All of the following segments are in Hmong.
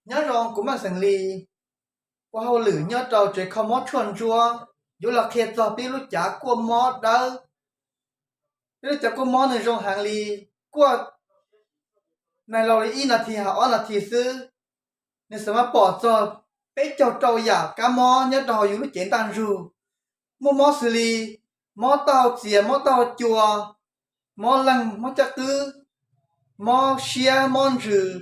Nyob zoo kuv Meej xeem Lis, ua hauj lwm nyob rau tsev kho mob tshuaj ntsuab, yuav los qhia txog peb lub cav kuaj mob dawb. Peb lub cav kuaj mob nws zoo heev li, kuaj nais laus li ib nas this ho ob nas this xwb, nws xav mas pom txog peb caug rau yam kab mob nyob rau hauv yus lub cev ntaj ntsug. Muaj mob xws li mob taub hau txias, mob taub hau cua, mob leeg, mob caj qwb, mob siab, mob ntsws,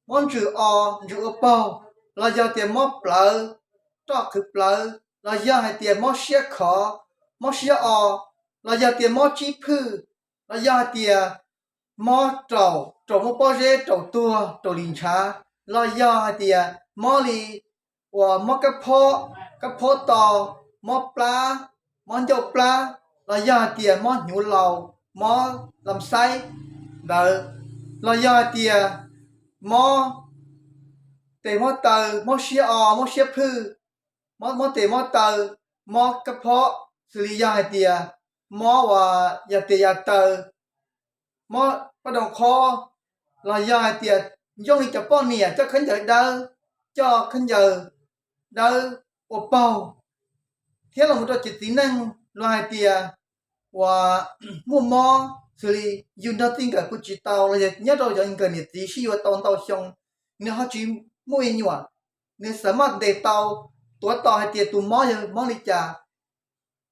mob ntsws o, ntsws ua paug, los yog tias mob plawv, roj qhwv plawv, los yog hais tias mob siab khov, mob siab o, los yog tias mob tsib phwj, los yog hais tias mob raum, raum muaj pob zeb, raum tuag, raum lis ntshav, los yog hais tias mob li uas mob kab phob, kab phob to, mob plab, mob ncauj plab, los yog hais tias mob hnyuv laus, mob lam xaib ntawd, los yog hais tias mob tes mob taw, mob siab o, mob siab phwj, mob tes mob taw, mob kab phob, xws li yog hais tias mob uas yog tes yog taw, mob paj doo qhob, los yog hais tias yooj li cov poj niam coj khaub ncaws dawb, coj khaub ncaws dawb ua paug, thiab los mus rau cov txiv neej los hais tias uas muaj mob xws li yus nrog txij nkawm pw tsis tau los yog nyob rau cov nkawm niam txiv sib yuav tau ntau xyoo, nws ho tsis muaj me nyuam, nws xav maj ntes tau, tuav tau hais tias tus mob yog mob li cas.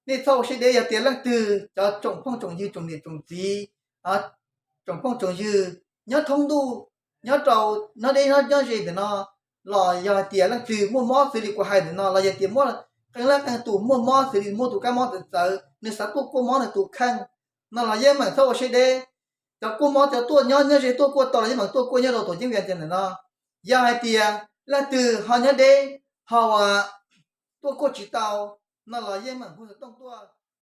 Nej txhob ua siab deb, yog tias leej twg cov tsoom phooj tsoom ywg, tsoom niam tsoom txiv, tsoom phooj tsoom ywg nyob thoob ntuj, nyob rau nyob deb nyob ze ntawm no, los yog hais tias leej twg muaj mob xws li kuv hais ntawm no, los yog tias muaj qee leej qee tus muaj mob xws li muaj tus kab mob txawv txawv, nws xav tuaj kuaj mob nws tus kheej no los yeej meem txhob ua siab deb. Cov kuaj mob cov tuaj nyob nyob ze tuaj kuaj tau los yeej meem tuaj kuaj nyob rau tuam ceeb Vias Cas ntawm no. Yog hais tias leej twg ho nyob deb, ho uas tuaj kuaj tsis tau no los yeej meem hu xov tooj tuaj.